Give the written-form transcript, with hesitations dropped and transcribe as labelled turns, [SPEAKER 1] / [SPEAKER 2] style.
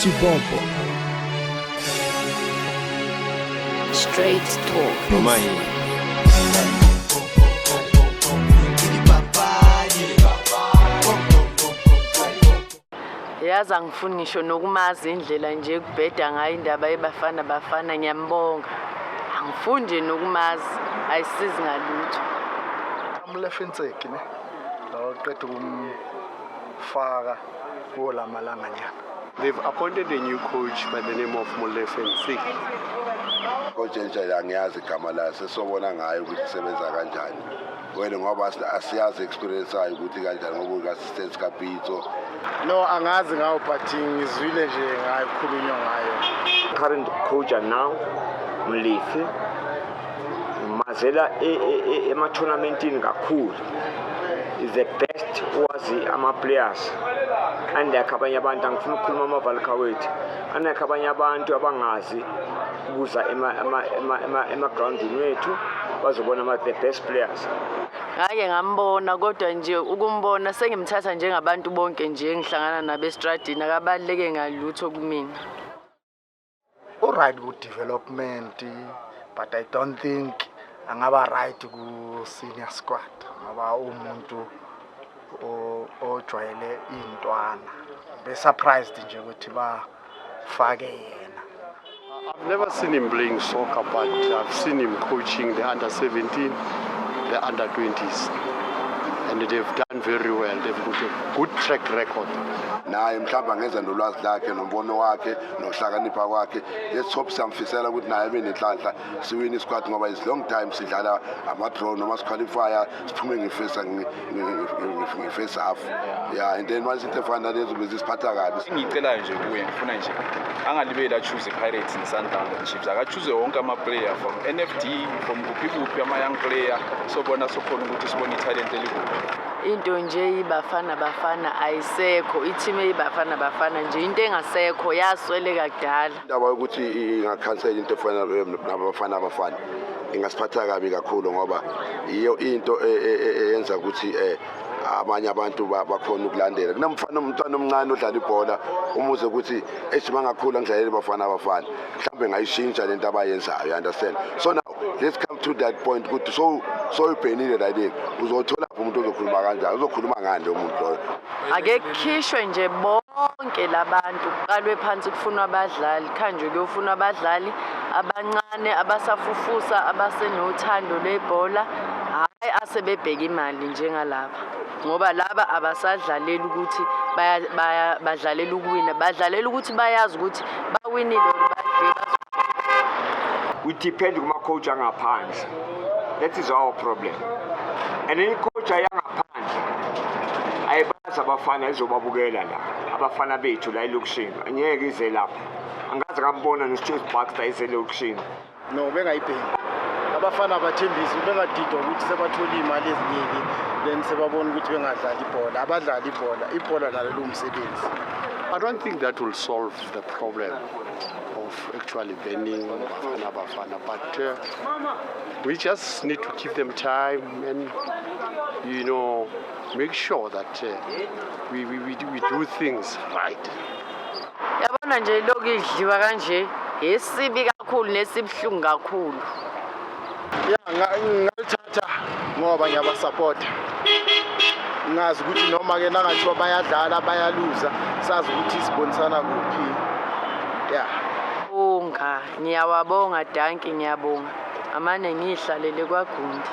[SPEAKER 1] Chibobo.
[SPEAKER 2] Straight talk.
[SPEAKER 3] Noma yini.
[SPEAKER 4] Yazi angifuni ngisho nokumazi indlela nje ekubheda ngayo indaba yeBafana Bafana, ngiyambonga. Angifuni nje nokumazi, ayisizi ngalutho.
[SPEAKER 5] Molefi Ntseki ne laqeda ukumfaka kuwo la malanganyana.
[SPEAKER 6] They've appointed a new coach by the name of Molefi Ntseki.
[SPEAKER 7] Coach entsha, angiyazi igama layo, sesobona ngayo ukuthi isebenza kanjani wena, ngoba asiyazi experience ayo ukuthi kanjani, ngoba uyi-assistant kaPitso.
[SPEAKER 5] No, angazi ngawo, but ngizwile nje ngayo, kukhulunywa ngayo.
[SPEAKER 8] Current coach now, Molefi, mazela ema-tournamentini kakhulu, is the best, wazi ama-players, unlike abanye abantu. Angifuna ukukhuluma amavalkha wethu, unlike abanye abantu abangazi ukuza emagrawundini wethu bazobona ama-the best players.
[SPEAKER 4] Ngake ngambona, kodwa nje ukumbona sengimthatha njengabantu bonke nje engihlangana nabo estradini, akabaluleke ngalutho kumina.
[SPEAKER 5] U-right ku-development, but I don't think angaba right ku-senior squad, ngoba umuntu ojwayele iy'ntwana. Be-surprised nje ukuthi bafake yena.
[SPEAKER 6] I've never seen him playing soccer, but I've seen him coaching the under 17, the under 20s. And they've done very well. They've got a good track record.
[SPEAKER 7] Naye mhlawumbe angenza nolwazi lakhe nombono wakhe nokuhlakanipha kwakhe. Let's hope, siyamfisela ukuthi naye abe nenhlanhla, siwine isquad, ngoba is long time sidlala ama-draw noma siqualifya siphume nge-first half, yeah, and then manje into efana nalezo bezisiphatha kabi.
[SPEAKER 9] Engiyicelayo nje kuye, ngifuna nje angalibeli achoose i-Pirates ne-Sundowns and Chiefs, akachoose wonke ama-player from NFD, from kuphi kuphi, ama-young player, sobona sokhona ukuthi sibone ithalente elikuphi.
[SPEAKER 4] Into nje iBafana Bafana ayisekho, i-team eyiBafana Bafana nje into engasekho, yasweleka kudala.
[SPEAKER 7] Indaba yokuthi ingakhansela into efana nabafana abafana ingasiphatha kabi kakhulu, ngoba iyo into eyenza ukuthi abanye abantu bakhona ukulandela. Kunomfana, umntwana omncane odlala ibhola, umuze ukuthi ethi mangakhula ngidlalele Bafana Abafana, mhlawumbe ngayishintsha lento abayenzayo, you understand? So now let's come to that point ukuthi so ibhenile la thing, uzothola phi umuntu ozokhuluma kanjani, uzokhuluma ngani lo muntu loyo?
[SPEAKER 4] Ake kukhishwe nje bonke labantu, kuqalwe phansi, kufunwa abadlali, khanjwe kuyofunwa abadlali abancane abasafufusa, abasenothando lwebhola, hhayi asebebheka imali njengalaba, ngoba laba abasadlaleli ukuthi badlalela ukuwina, badlalela ukuthi bayazi ukuthi bawinile or badliwe.
[SPEAKER 8] We depend kuma-coach angaphandle. That is our problem. And then i-coach ayangaphandle ayibazi abafana, izobabukela la abafana bethu la elokishini, angeke ize lapha. Angaze ngambona noStuart Baxter eze elokishini.
[SPEAKER 5] No, bengayibheki abafana, bathembisi bengadidwa ukuthi sebathole iy'mali eziningi, then sebabona ukuthi bengadlali ibhola. Abadlali ibhola, ibhola nalo liwumsebenzi.
[SPEAKER 6] I don't think that will solve the problem of actually banning Bafana Bafana, but we just need to give them time and make sure that we do things right.
[SPEAKER 4] Yabona nje, lokhu idliwa kanje esibi kakhulu nesibuhlungu kakhulu.
[SPEAKER 5] Ya, ngalithatha ngoba ngiyabasapota, ngazi ukuthi noma-ke nangathiwa bayadlala bayaluza, sazi ukuthi sibonisana kuphi, ya.
[SPEAKER 4] Bonga, ngiyawabonga, dankie, ngiyabonga. Amane ngihlalele kwaGundi.